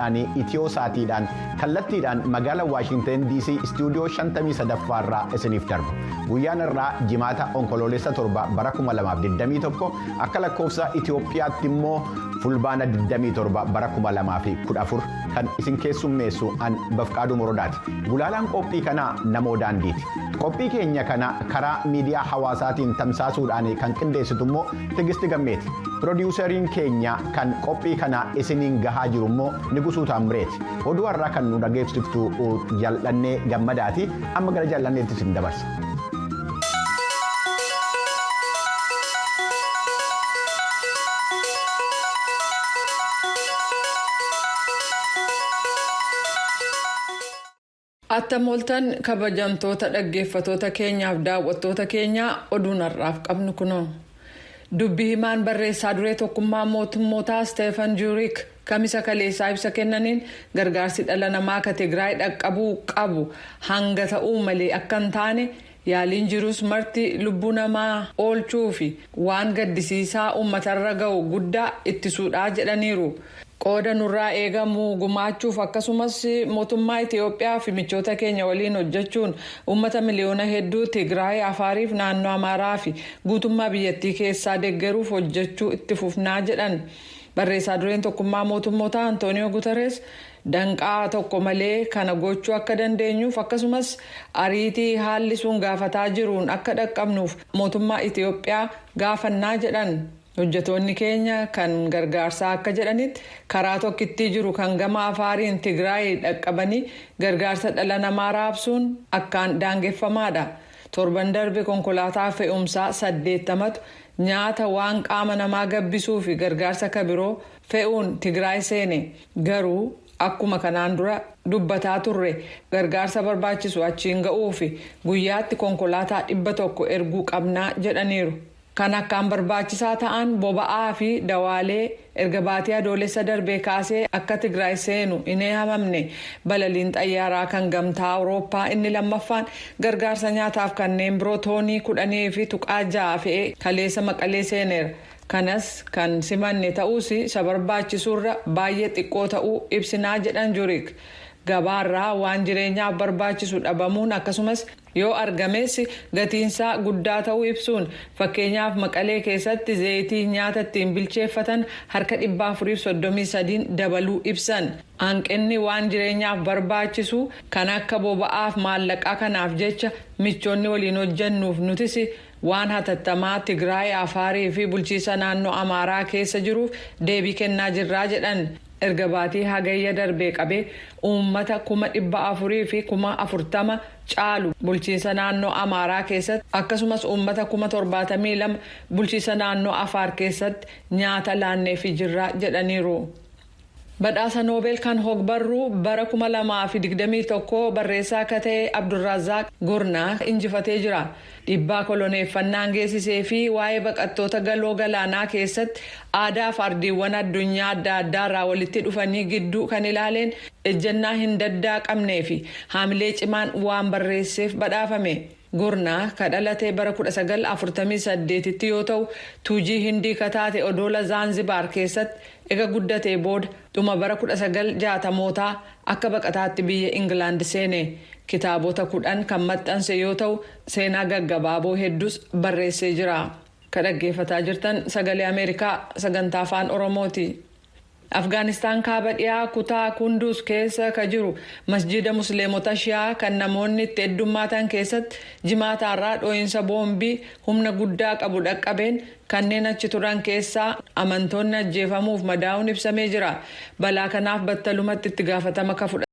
Itiyoo saatiidhaan kallattiidhaan magaalaa Waashintan DC istuudiyoo 53 irraa isiniif darbu. Guyyaan irraa jimaata onkoloolessa 7 bara 2021 akka lakkoofsa Itiyoophiyaatti immoo fulbaana 27 bara 2014 kan isin keessummeessu an Bafqaaduu Morodaati. Gulaalaan qophii kanaa namoo daandiiti. Qophii keenya kana karaa miidiyaa hawaasaatiin tamsaasuudhaan kan qindeessitu immoo Tigisti Gammeeti. Pirodiwuseriin keenya kan qophii kana isiniin gahaa jiru immoo Nigusuu Taammireeti. Oduu har'aa kan nu dhageessiftu Jaalladhee Gammadaati. Amma gara Jaalladheetti isin dabarsa. Attam ooltan kabajamtoota dhaggeeffatoota keenyaaf daawwattoota keenyaa oduun har'aaf qabnu kunoo. Dubbii himaan barreessaa duree tokkummaa mootummootaa Steefan Juurik kamisa kaleessaa ibsa kennaniin gargaarsi dhala namaa ka Tigraay dhaqqabuu qabu hanga ta'uu malee akka hin taane yaaliin jirus marti lubbuu namaa oolchuu fi waan gaddisiisaa uummatarra ga'u guddaa ittisuudhaa jedhaniiru. Qooda nurraa eegamu gumaachuuf akkasumas mootummaa Itiyoophiyaa fi michoota keenya waliin hojjechuun uummata miliyoona hedduu Tigraay, Afaariif naannoo Amaaraa fi guutummaa biyyattii keessaa deeggaruuf hojjechuu itti fufnaa jedhan. Barreessaa dureen tokkummaa mootummoota Antooniyoo Guterres danqaa tokko malee kana gochuu akka dandeenyuuf akkasumas ariitii haalli sun gaafataa jiruun akka dhaqqabnuuf mootummaa Itiyoophiyaa gaafannaa jedhan. Hojjetoonni keenya kan gargaarsaa akka jedhanitti karaa tokkittii jiru kan gama Afaariin Tigraay dhaqqabanii gargaarsa dhala namaa raabsuun akkaan daangeffamaadha. Torban darbe konkolaataa fe'umsaa 80tu nyaata waan qaama namaa gabbisuu fi gargaarsa kabiroo fe'uun Tigraay seene. Garuu akkuma kanaan dura dubbataa turre gargaarsa barbaachisu achiin ga'uu fi guyyaatti konkolaataa 100 erguu qabnaa jedhaniiru. Kan akkaan barbaachisaa ta'an boba'aa fi dawaalee erga baatii adoolessa darbee kaasee akka Tigraay seenu hin eeyyamamne balaliin xayyaaraa kan gamtaa Awurooppaa inni lammaffaan gargaarsa nyaataaf kanneen biroo toonii 10.6 fe'ee kaleessa Maqalee seeneera. Kanas kan simanne ta'uus isa barbaachisuurra baay'ee xiqqoo ta'uu ibsinaa jedhan Juurik. Gabaarraa waan jireenyaaf barbaachisu dhabamuun akkasumas yoo argames gatiinsaa guddaa ta'uu ibsuun fakkeenyaaf Maqalee keessatti zayitii nyaata ittiin bilcheeffatan harka 433 dabaluu ibsan. Hanqinni waan jireenyaaf barbaachisu kan akka boba'aaf maallaqaa kanaaf jecha michoonni waliin hojjannuuf nutis waan hatattamaa Tigraay, Afaarii fi bulchiisa naannoo Amaaraa keessa jiruuf deebii kennaa jirraa jedhan. Erga baatii hagayya darbee qabee uummata 440,000 caalu bulchiinsa naannoo Amaaraa keessatti akkasumas uummata 72,000 bulchiinsa naannoo Afaar keessatti nyaata laanneefi jirraa jedhaniiru. Badhaasa Noobel kan hogbarruu bara 2021 barreessaa akka ta'e Abdurrazaaq Gurnaa injifatee jira. Dhiibbaa koloneeffannaan geessisee fi waa'ee baqattoota galoo galaanaa keessatti aadaa fi ardiiwwan addunyaa adda addaarraa walitti dhufanii gidduu kan ilaaleen ejjennaa hin daddaaqamnee fi haamilee cimaan waan barreesseef badhaafame. Gurnaa ka dhalate bara 1948tti yoo ta'u tuujii hindii kataate odoola Zaanzibaar keessatti ega guddatee booda dhuma bara 1960mootaa akka baqataatti biyya Ingilaand seene. Kitaabota 10 kan maxxanse yoo ta'u seenaa gaggabaaboo hedduus barreessee jira. Ka dhaggeeffataa jirtan sagalee Ameerikaa sagantaa afaan Oromooti. Afgaanistaan kaaba dhiyaa kutaa Kunduus keessa ka jiru masjiida musliimota shi'aa kan namoonni itti heddummaatan keessatti jimaataarraa dhoo'insa boombii humna guddaa qabu dhaqqabeen kanneen achi turan keessaa amantoonni ajjeefamuuf madaa'uun ibsamee jira. Balaa kanaaf battalumatti itti gaafatama ka fudhatan.